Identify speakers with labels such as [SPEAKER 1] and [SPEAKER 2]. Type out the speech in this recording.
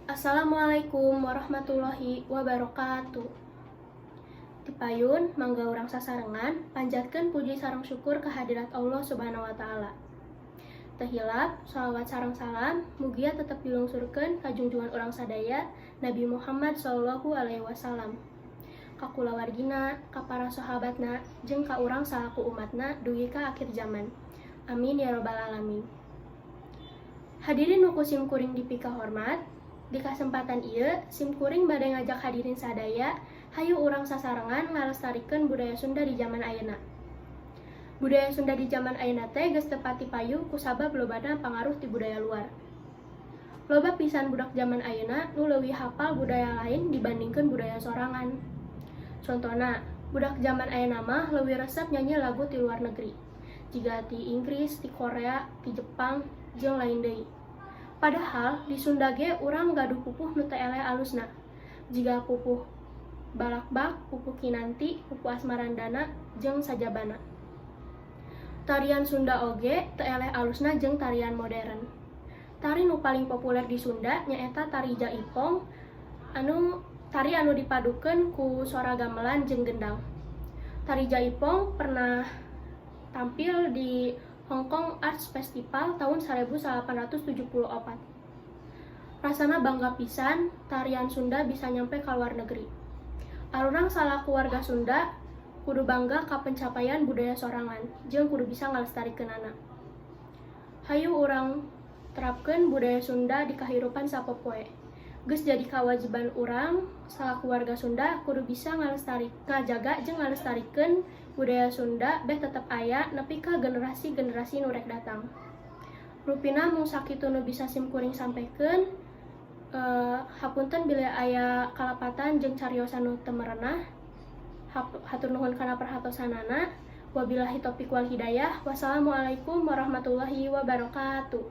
[SPEAKER 1] Assalamualaikum warahmatullahi wabarakatuh. Tipayun, mangga urang sasarengan panjatkeun puji sareng syukur kehadirat Allah Subhanahu wa Ta'ala. Teu hilap, sholawat sareng salam mugia tetep dilungsurkeun ka junjungan urang sadaya, Nabi Muhammad Shallallahu Alaihi Wasallam, ka kulawargina, ka para sahabatna, jeung ka urang salaku umatna dugi ka akhir zaman. Amin ya robbal alamin. Hadirin nu ku sim kuring dipika hormat, di kasempatan ieu sim kuring bade ngajak hadirin sadaya, hayu urang sasarengan ngalestarikeun budaya Sunda di zaman ayeuna. Budaya Sunda di zaman ayeuna teh geus teu pati payu kusabab lobana pangaruh ti budaya luar. Loba pisan budak zaman ayeuna nu leuwih hafal budaya lain dibandingkeun budaya sorangan. Contona, budak zaman ayeuna mah leuwih resep nyanyi lagu ti luar negeri. Jiga ti Inggris, ti Korea, ti Jepang, jeung lain deui. Padahal di Sunda ge urang gaduh pupuh nu teu eleh alusna. Jiga pupuh Balakbak, pupuh Kinanti, pupuh Asmarandana, jeung sajabana. Tarian Sunda oge teu eleh alusna jeung tarian modern. Tari nu paling populer di Sunda nyaeta tari Jaipong, anu tari anu dipadukeun ku sora gamelan jeung gendang. Tari Jaipong pernah tampil di Hong Kong Arts Festival tahun 1874. Rasana bangga pisan tarian Sunda bisa nyampe ka luar negeri. Arurang salaku warga Sunda kudu bangga ka pencapaian budaya sorangan jeung kudu bisa ngalestarikeunana. Hayu urang terapkeun budaya Sunda di kahirupan sapopoe. Geus jadi kawajiban urang salaku warga Sunda kudu bisa ngajaga jeung ngalestarikeun budaya Sunda beh tetep aya nepi ka generasi-generasi nu rek datang. Rupina mung sakitu nu bisa sim kuring sampaikan. Hapunten bilih aya kalepatan jeung cariosan nu teu merenah. Hatur nuhun kana perhatosanana. Wabillahi taufiq wal hidayah. Wassalamualaikum warahmatullahi wabarakatuh.